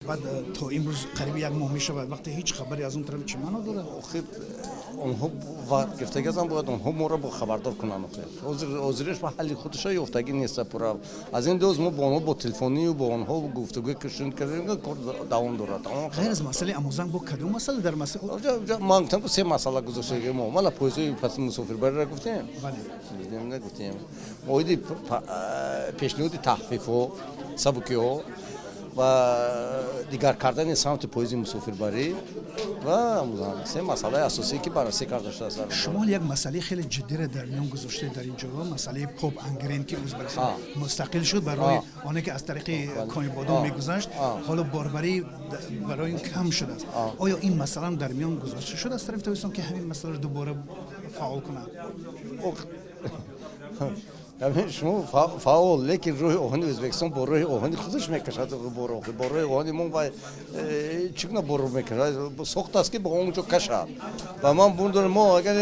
Баъд то имрӯз қариби як моҳ мешавад, вақте ҳеҷ хабаре аз он тараф чӣ маъно дорад? Охир онҳо вақт гирифтагӣ ҳастанд, бояд онҳо моро бо хабардор кунанд. Охир ҳозириш ба ҳалли худша ёфтагӣ нест пурра. Аз ин лиҳоз мо бо онҳо бо телефонию бо онҳо гуфтугӯ ки шуд кардем, кор давом дорад. Ғайр аз масъалаи Амузанг бо кадом масъала дар масъала? Ман гуфтам, се масъала гузоштагӣ мо. Мана, поездҳои паси мусофирбариро гуфтем. Нагуфтем. Оиди пешниҳоди тахфифҳо, сабукиҳо ва дигар кардани самти поезди мусофирбарӣ ва се масъалаи асосие, ки баррасӣ карда шудааст. Шумо як масъалаи хеле ҷиддиро дар миён гузоштед дар ин ҷо, масъалаи Поп Ангрен, ки Ӯзбекистон мустақил шуд, барои оне ки аз тариқи Конибодом мегузашт, ҳоло борбарӣ барои ин кам шудааст. Оё ин масъалаам дар миён гузошта шуд аз тарафи Тоҷикистон, ки ҳамин масъаларо дубора фаъол кунад? Шумо фаъол, лекин роҳи оҳани Ӯзбекистон бо роҳи оҳани худаш мекашад. Бо роҳи оҳани мо вай чӣ гуна бор мекашад? Сохтааст, ки ба он ҷо кашад. Ва ман бундорам, мо агар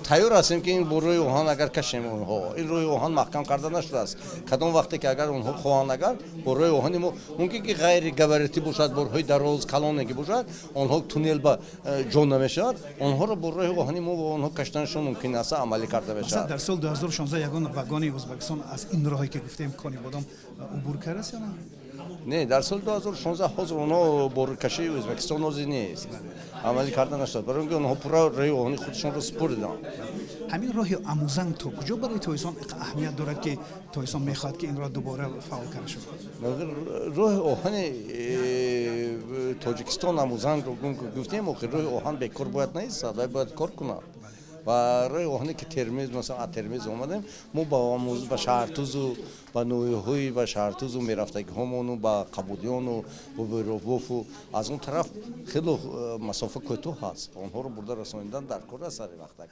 тайёр ҳастем, ки ин бо роҳи оҳан агар кашем онҳо. Ин роҳи оҳан маҳкам карда нашудааст. Кадом вақте ки агар онҳо хоҳанд, агар бо роҳи оҳани мо мумкин ки ғайри габаритӣ бошад, борҳои дароз, калоне ки бошад, онҳо туннел ба ҷо намешавад, онҳоро бо роҳи оҳани мо бо онҳо кашиданашон мумкин аст, амалӣ карда мешавад. Дар соли 2016 ягон вагони Ӯзбекистон аз ин роҳе, ки гуфтем, Конибодом убур кардааст ё на? Не, дар соли 2016 ҳозир онҳо боркашии Ӯзбекистон ҳозир нест, амалӣ карда нашудааст, барои он ки онҳо пурра роҳи оҳани худашонро супурданд. Ҳамин роҳи Амузанг то куҷо барои Тоҷикистон аҳамият дорад, ки Тоҷикистон мехоҳад, ки ин роҳ дубора фаъол карда шавад? Роҳи оҳани Тоҷикистон Амузангро гуфтем, охир роҳи оҳан бекор бояд наистад, вай бояд кор кунад. Ва роҳи оҳане ки Термез, масалан, аз Термез омадем мо ба Шаҳртузу ба ноҳияҳои ба Шаҳртузу мерафтагиҳомону ба Қабудиёну ба Бойробофу аз он тараф хело масофа кӯтоҳ аст, онҳоро бурда расонидан дар кор аст сари вақт.